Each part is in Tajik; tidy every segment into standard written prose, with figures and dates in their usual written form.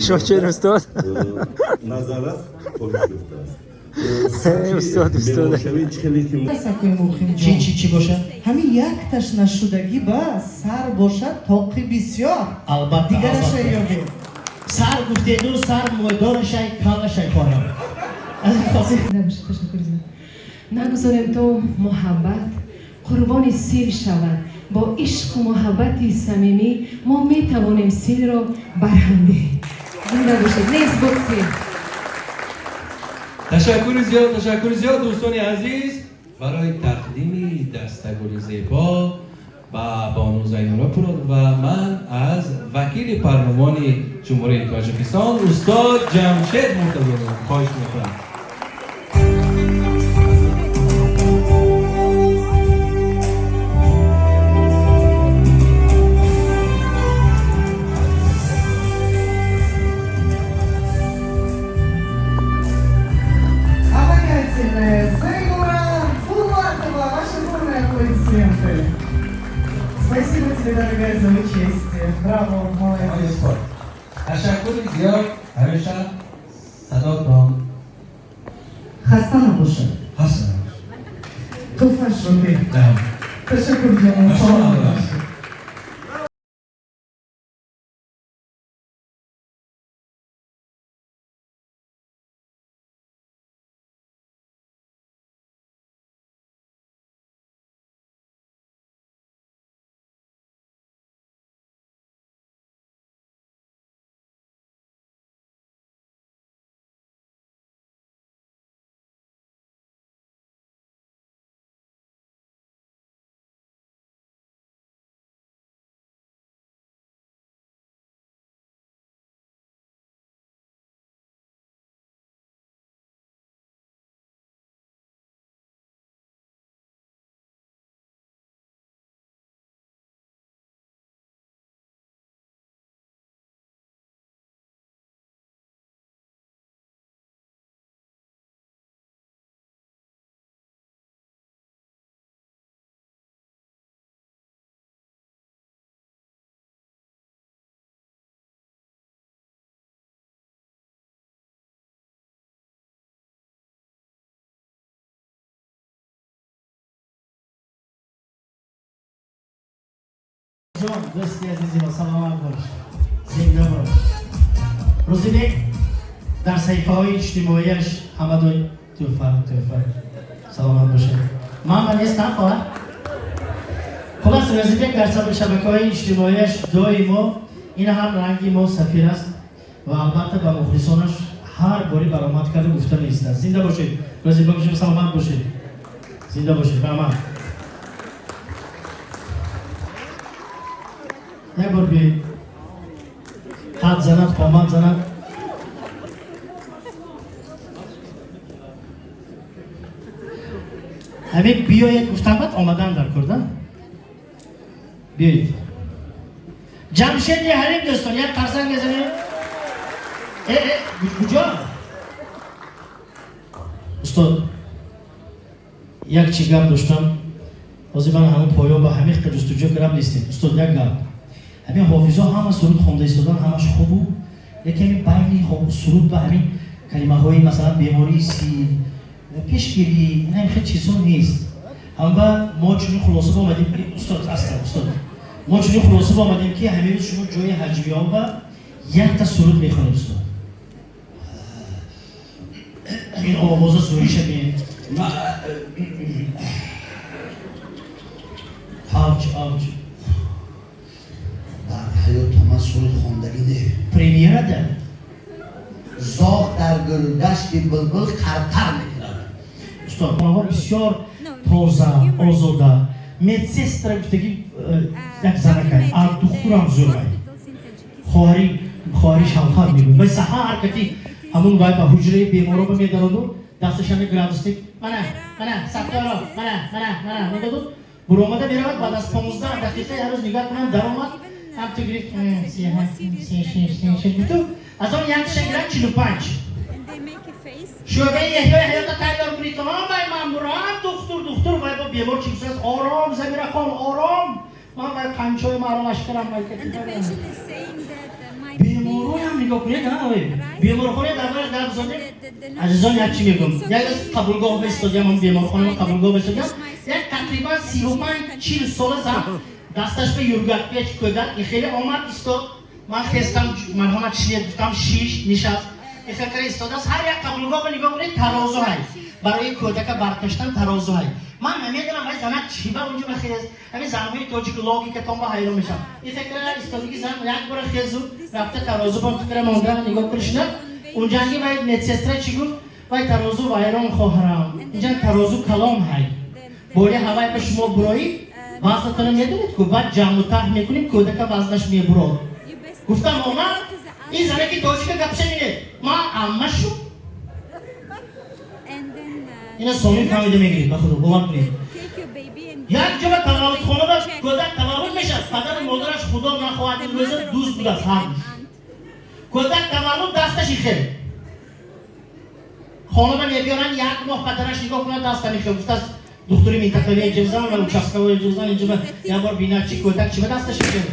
Шошер устод. Назаррас хоҳиш гуфтааст. Устод, устод. Беморшавии чӣ хеле ки Сакои Муқимҷон. Чӣ чӣ чӣ бошад? Ҳамин якташ нашудагӣ ба сар бошад тоқи бисёр. Албатта. Дигараша Албатта. ёбед. Сар гуфтеду сар мойдорашай калашай хоҳам. Аз ин хотир Набошад, ташаккур зиёд. Нагузорем то муҳаббат қурбони сил шавад. Бо ишқу муҳаббати самимӣ мо метавонем силро барҳам диҳем. Зинда бошед, нест буд сил. Ташаккури зиёд, ташаккури зиёд, дӯстони азиз, барои тақдими дастагули зебо ба бону Зайнулло Пулод ва ман аз вакили парлумони Ҷумҳурии Тоҷикистон устод Ҷамшед Муртазозода хоҳиш мекунам. Обаятельная Зайнура Фулатова. Ваши бурные аплодисменты. Спасибо тебе, дорогая, за участие. Браво, молодец. Ташаккури зиёд, ҳамеша садотон Хаста набошад. ҳастам. Туҳфа шуд. Ташаккур, ҷонам. Саломат бошед. Ҷон, дӯсти азизи мо, саломат бош, зинда бош. Рӯзибек дар саҳифаҳои иҷтимоияш ҳамадой тӯҳфа, тӯҳфа. Саломат бошед. Ман ба нестам, хоҳар. Хулас, Рӯзибек дар шабакаҳои иҷтимоияш доимо ин ҳам ранги мо сафир аст ва албатта ба мухлисонаш ҳар бори баромад карда гуфта меистад. Зинда бошед, Рӯзибек ҷон, саломат бошед. Зинда бошед, раҳмат. Як бор биёед. Қад занад, қомат занад. Ҳамин биёед гуфтам, баъд омадан дар кор, да? Биёед. Ҷамшеди Ҳалим, дӯстон, як қарсак мезанем. Э, э, куҷо? Устод, як чӣ гап доштам. Ҳозир ман ҳамон поён ба ҳамин қа ҷустуҷӯ кардам, нестем. Устод, як гап. Ҳамин ҳофизо ҳама суруд хонда истодан, ҳамаш хубу, лекин ҳамин байни суруд ба ҳамин калимаҳои, масалан, бемории сил, пешгирӣ, ин хел чизҳо нест. Ҳамба мо чунин хулоса омадем, устод, аста, устод. Мо чунин хулоса омадем, ки ҳамин рӯз шумо ҷои ҳаҷвиён ба якта суруд мехонед, устод. Ин овоза зӯриша бин. Авҷ, авҷ. Дар ҳаётам ман суруд хондагӣ не. Премьера да? Зоғ дар гулгашти булбул қарқар мекунад. Устод, онҳо бисёр тоза, озода. Медсестра гуфтаги як занакай, а духтурам зӯрай. Хоҳари, хоҳари Шавқат мегӯяд. Вай саҳар кати ҳамун вай ба ҳуҷраи беморо ба медароду, дасташами градусник, мана, мана, сатторо, мана, мана, мана, мегаду, буромада меравад, баъд аз 15 дақиқа як рӯз нигоҳ кунам, даромад, ҳам ту гирифт, 37, 36, гуфту, аз он як шагирад 45. Шӯъбаи эҳёи ҳаёта тайёр кунед, он вай ман бурам, духтур, духтур, вай бо бемор чӣ гуфтааст, ором, Замирахон, ором, ман вай қанчои маро лашкарам, вай кати. Беморо Беморхонаҳоям нигоҳ кунед, беморхона дар бораи гап задем. Азизон, як чӣ мегӯм: як рӯз қабулгоҳ бистодиам, он беморхона қабулгоҳ бистодиам, як тақрибан 35-40 сола зан дасташ ба юргакпеч кӯдак хеле омад, истод. Ман хестам, марҳамат, шинед, гуфтам, шиш нишаст, ихел истодааст. Ҳар як қабулгоҳ нигоҳ кунед, тарозу ҳай, барои кӯдака баркаштан тарозу ҳай. Ман намедонам, вай занак чӣ ба унҷо бахез. Ҳамин занҳои тоҷик логикатон ба ҳайрон мешавам. Ихел истодагӣ зан як бора хезу рафта тарозу бо фикра монда нигоҳ кунишна. Унҷанги вай медсестра чӣ гуфт? Вай тарозу вайрон, хоҳарам, инҷа тарозу калон ҳай, боли ҳавай ба шумо буроӣ, вазнатона медонед ку, баъд ҷамъу тарҳ мекунем, кӯдака вазнаш мебурод. Гуфтам, омад ин занаки тоҷика гапша бинед, ман амма шу ина соми фаҳмида мегиред, ба худо бовар кунед. Як ҷо ба таваллудхона ба кӯдак таваллуд мешавад, падару модараш, худо нахоҳад ин рӯза, дӯст будааст ҳар кӯдак таваллуд, дасташ ихел хона ба мебиёранд, як моҳ падараш нигоҳ кунад, дастам ихел. Гуфтааст духтури минтақавӣ иҷозан ва участковый иҷозан, инҷо як бор бинад, чи кӯдак чи ба дасташ ихел.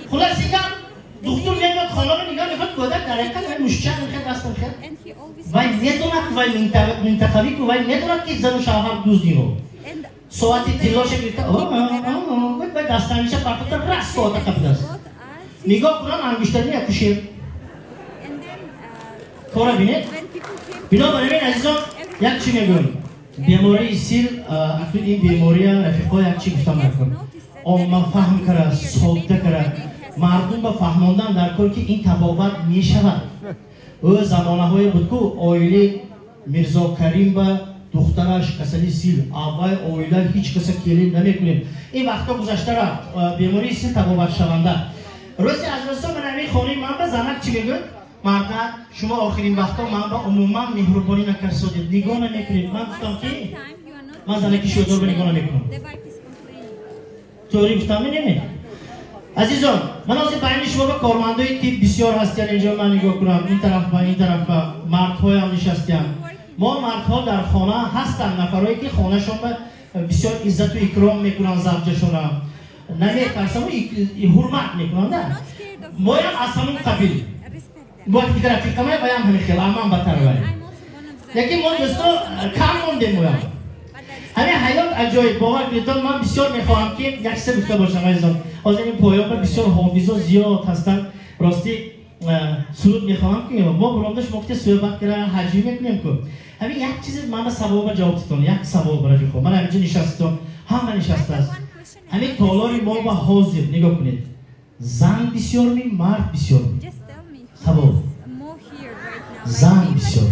Хулас гап, духтур мебиёд хона ба, нигоҳ мекунад, кӯдак дар ҳақиқат мушча ихел, дастам хел. Вай медонад, вай минтақавӣ ку, вай медонад, ки зану шавҳар дуздиҳо. Соати тиллоша гирифта, вай дастангиша партофта, раст соата қапидааст. Нигоҳ кунам, ангуштарини якушер кора бинед. Бинобар ин, азизон, як чӣ мегӯем: бемории сил, акнун ин бемория, рафиқо, як чӣ гуфтам накун, омма фаҳм кара, содда кара, мардум ба фаҳмондан дар кор, ки ин табобат мешавад. Ӯ замонаҳое буд ку, оили Мирзо Карим ба духтараш касали сил, аввай оила ҳеҷ каса келин намекунем. Ин вақтҳо гузашта рафт, бемории сил табобатшаванда. Рӯзе аз рӯзҳо ман ҳамин хонаи ман ба занак чӣ мегӯяд: мардак, шумо охирин вақтҳо ман ба умуман меҳрубонӣ накарсодед, нигоҳ намекунед. Ман гуфтам, ки ман занаки шӯдорба нигоҳ намекунам. Тори гуфтам, неме? Азизон, ман ҳозир байни шумо ба кормандои тиб бисёр ҳастиян инҷо, ман нигоҳ кунам, ин тараф ба ин тараф ба мардҳоям нишастиян. Мо мардҳо дар хона ҳастанд нафарое, ки хонашон ба бисёр иззату икром мекунанд, завҷашона наметарсаму ҳурмат мекунанд. Моям аз ҳамун қабил, бояд ки рафиқамай, ваям ҳамин хел, аман батар вай. Лекин мо дӯсто кам мондем, моям ҳамин ҳаёт аҷоиб. Бовар кунедон, ман бисёр мехоҳам, ки як чизе гуфта бошам. Азизон, ҳозир ин поёнба бисёр ҳофизо зиёд ҳастанд. Ростӣ, суруд мехоҳам, ки мо буромда шумо гуфте суҳбат кара, ҳаҷвӣ мекунем ку. Ҳамин як чизе ман ба саволба ҷавоб дитон, як савол, рафиқо. Ман ҳаминҷо нишаститон, ҳама нишастааст. Ҳамин толори мо ба ҳозир нигоҳ кунед, зан бисёрми, мард бисёрми? Савол. Зан бисёр.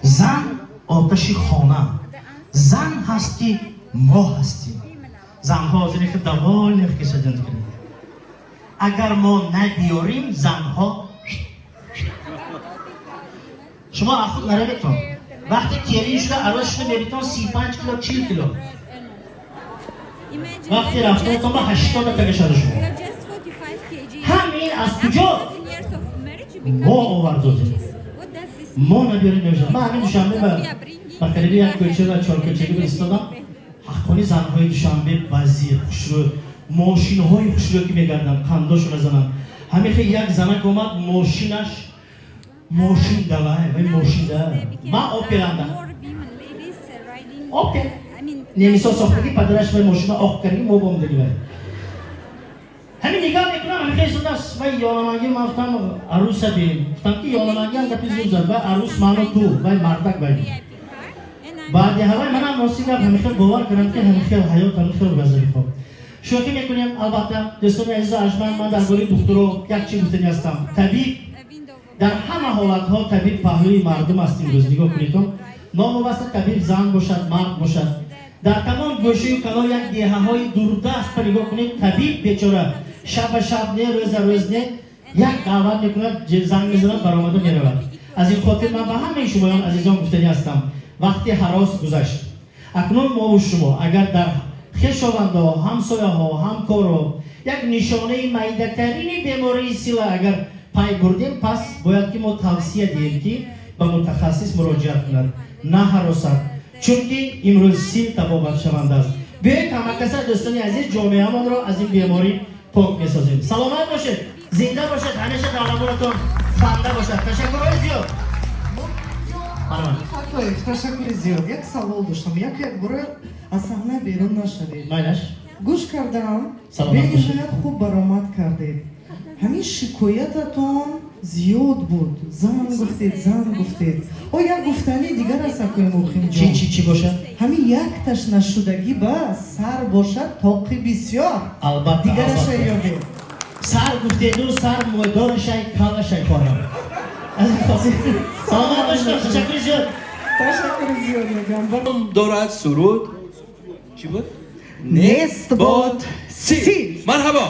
Зан оташи хона, зан ҳасти, мо ҳастем. Занҳо ҳозир ки довольны кашаданд. Агар мо набиёрим занҳо, шумо аз худ нараведтон. Вақте келин шуда, арӯз шуда меритон, 35 кило, 40 кило, вақте рафтонтон ба 80 тагашада. Шумо ҳамин аз куҷо мо овардодем? Мо набиёрем, намешавад. Ман ҳамин Душанбе ба қариби як кӯча ва чоркӯчагӣ истодам. Ҳаққони занҳои Душанбе вазир, хушрӯ, мошинҳои хушрӯ ки мегарданд, қандошона зананд. Ҳамин хел як занак омад, мошинаш мошин давай, вай мошин да ман Опеланда, Опел немисо сохтагӣ, падараш вай мошина оқ кардаги, мо бомдаги. Вай ҳамин нигоҳ мекунам, ҳамин хел истодааст вай ёнаманги. Ман гуфтам, аруса бин, гуфтам, ки ёнаманги ҳам гапи зуд зад вай, арӯс ману ту, вай мардак вай. Баъди ҳавай манам рости гап ҳамин хел бовар кардам, ки ҳамин хел ҳаёт, ҳамин хел газари. Хоб, шӯхӣ мекунем, албатта. Дӯстони азизу арҷманд, ман дар бораи духтуро як чиз гуфтанӣ ҳастам. Табиб дар ҳама ҳолатҳо табиб паҳлӯи мардум аст. Имрӯз нигоҳ кунедон, новобаста табиб зан бошад, мард бошад, дар тамом гӯшаю канор, як деҳаҳои дурдаст па нигоҳ кунед, табиб бечора шаба шаб не, рӯза рӯз не, як даъват мекунад, занг мезанад, баромада меравад. Аз ин хотир ман ба ҳамаи шумоён азизон гуфтанӣ ҳастам: вақти ҳарос гузашт. Акнун мову шумо агар дар хешовандҳо, ҳамсояҳо, ҳамкоро як нишонаи майдатарини бемории сила агар пай бурдем, пас бояд ки мо тавсия диҳем, ки ба мутахассис муроҷиат кунад, на ҳаросад, чунки имрӯз сил табобатшаванда аст. Биёед, ҳамакаса, дӯстони азиз, ҷомеамонро аз ин беморӣ пок. Пок месозем. Саломат бошед, зинда бошед, ҳамеша давламонатон ханда бошад. Ташаккурҳои зиёд. Марҳамат. Фатоев, ташаккури зиёд. Як савол доштам. Як якбора аз саҳна берун нашавед. Майлаш. Гӯш кардам. Саломат бошед. Бениҳоят хуб баромад кардед. Ҳамин шикоятатон зиёд буд. Зан гуфтед, зан гуфтед. О, як гуфтани дигар аст, акои Чӣ? Муқимҷон. Чӣ бошад? Ҳамин якташ нашудагӣ ба сар бошад тоқи бисёр. Албатта. Дигараша Албатта. ёбед. Сар гуфтеду, сар мойдорашай, калашай, хоҳам. Аз ин хотир саломат бошед, ташаккури зиёд. Ташаккури зиёд мегӯям. Дорад суруд чӣ буд? Нест бод сил. Марҳабо.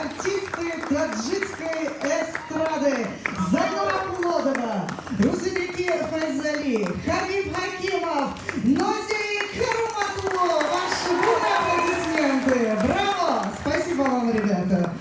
Артисты таджикской эстрады Зайнура Пулодова, Рузибеки Файзали, Хабиб Хакимов, Нози Кароматулло. Ваши бурные аплодисменты. Браво! Спасибо вам, ребята.